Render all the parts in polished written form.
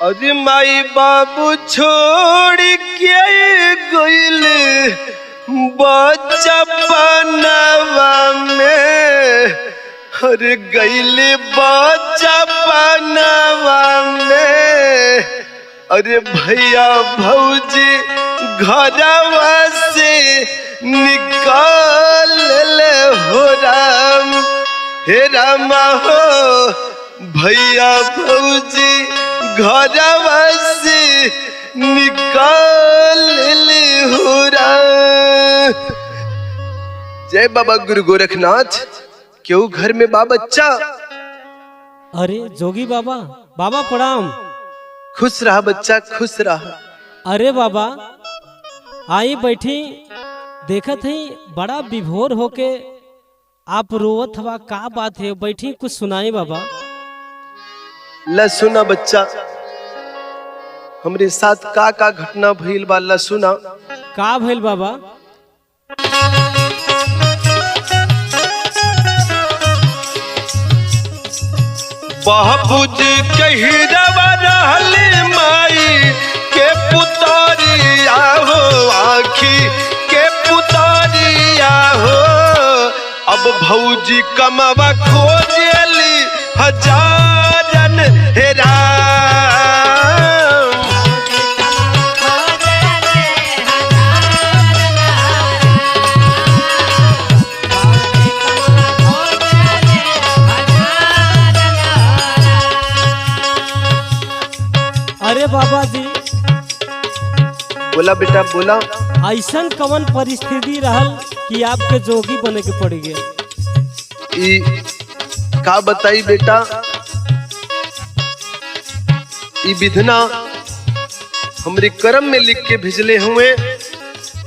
अरे माई बाबू छोड़ के गइल बचपनवा में, अरे गइल बचपनवा में। अरे भैया भौजी घरवा से निकाल ले हो राम, हे रामा हो। भैया भौजी घरवा से निकाल ले हो राम। जय बाबा गुरु गोरखनाथ। क्यों घर में बा बच्चा? अरे जोगी बाबा, बाबा प्रणाम। खुश रहा बच्चा, खुश रहा। अरे बाबा आई बैठी, देखत हई बड़ा विभोर होके आप रोवत हवा, का बात है? बैठी कुछ सुनाई बाबा। ल सुना बच्चा, हमरे साथ का का घटना भइल बा, ल सुना। का भइल बाबा? बाबूजी कहिरवा रहली माई के पुतरिया हो, आखी के पुतरिया हो। अब भौजी कमवा खोजली हजारन हे राम। अरे बाबा जी। बोला बेटा बोला। ऐसन कवन परिस्थिति रहल कि आपके जोगी बने के पड़ गया? ई का बताई बेटा, ई विधना हमरे कर्म में लिख के भेजले हुए।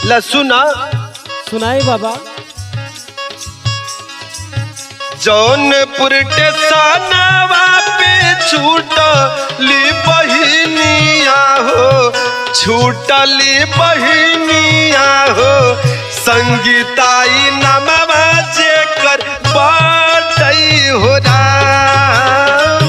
ला सुना। सुनाई बाबा। जौनपुर टेसनवा पे छूटली बहिनिया हो, छूटली बहिनिया हो। संगीताई नमवा जेकर बाटई हो राम।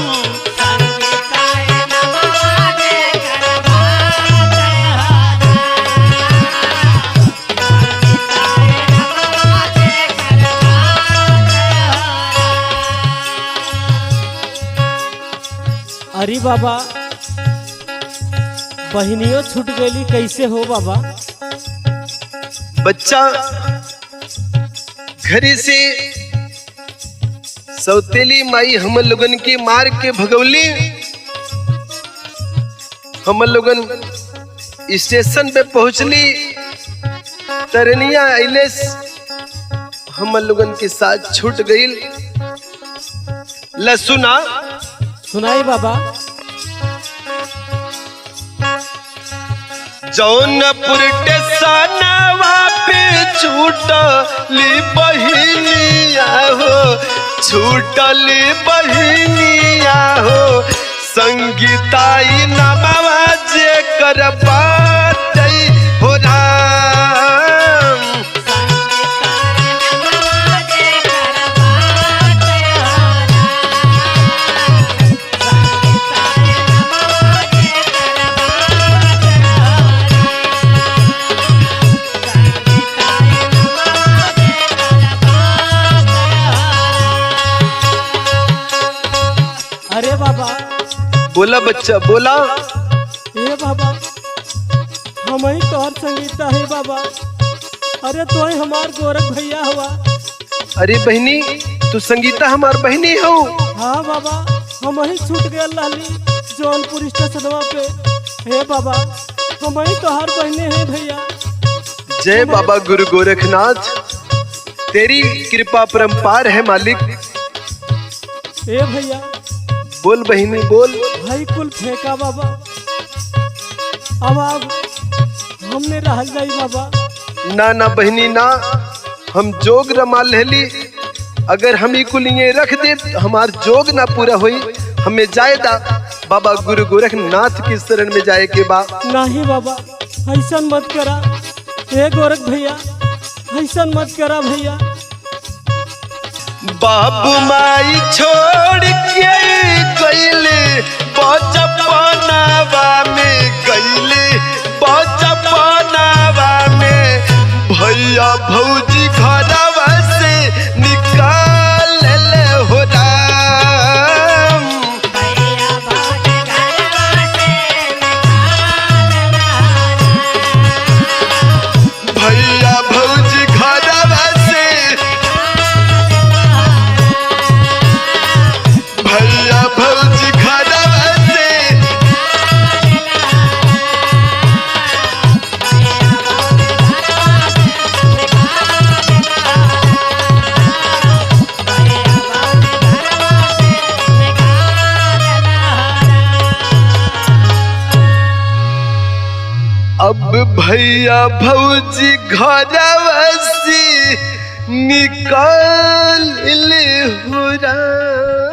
अरे बाबा बहनियों छूट गई, कैसे हो बाबा? बच्चा घरे से सौतेली माई हम लोगन के मार के भगौली। हम लोगन स्टेशन पे पहुंचली, तरनिया अइले हम लोगन के साथ छूट गईल। ल सुना। सुनाई बाबा। जौनपुर टेसनवा पे छूटली बहिनिया हो, छूटली बहिनिया हो। संगीताई नमवा जेकर बाटई हो राम। अरे बाबा। बोला बच्चा बोला। ए बाबा हम ही तोहर संगीता है बाबा। अरे तो ही हमार गोरख भैया हुआ। अरे बहनी, तू संगीता हमार बहनी हो? हाँ बाबा, हम ही छूट गए लाली जौनपुर स्टेशनवा पे। हे बाबा हम ही तोहर बहने हैं भैया। जय बाबा गुरु गोरखनाथ, तेरी कृपा परम्पार है मालिक। ए भैया। बोल बहनी बोल। भाई कुल फेंका बाबा, अब हमने रहल जाई बाबा। ना ना बहनी ना, हम जोग रमा लेली। अगर हम ई कुल ये रख दे हमार जोग ना पूरा होई। हमें जायदा बाबा गुरु गोरखनाथ की शरण में जाए के बा। नहीं बाबा ऐसा मत करा। हे गोरख भैया ऐसा मत करा भैया। बाबू माई छोड़ के गईले बचपनावा में गईले बचपनावा में भैया भौजी घरवा से निकाल ले हो राम। भैया भौजी घरवा से निकाल भैया भौजी घरवा से, भैया भौजी घरवा से। अब भैया भौजी घरवा से निकाल ले हो राम।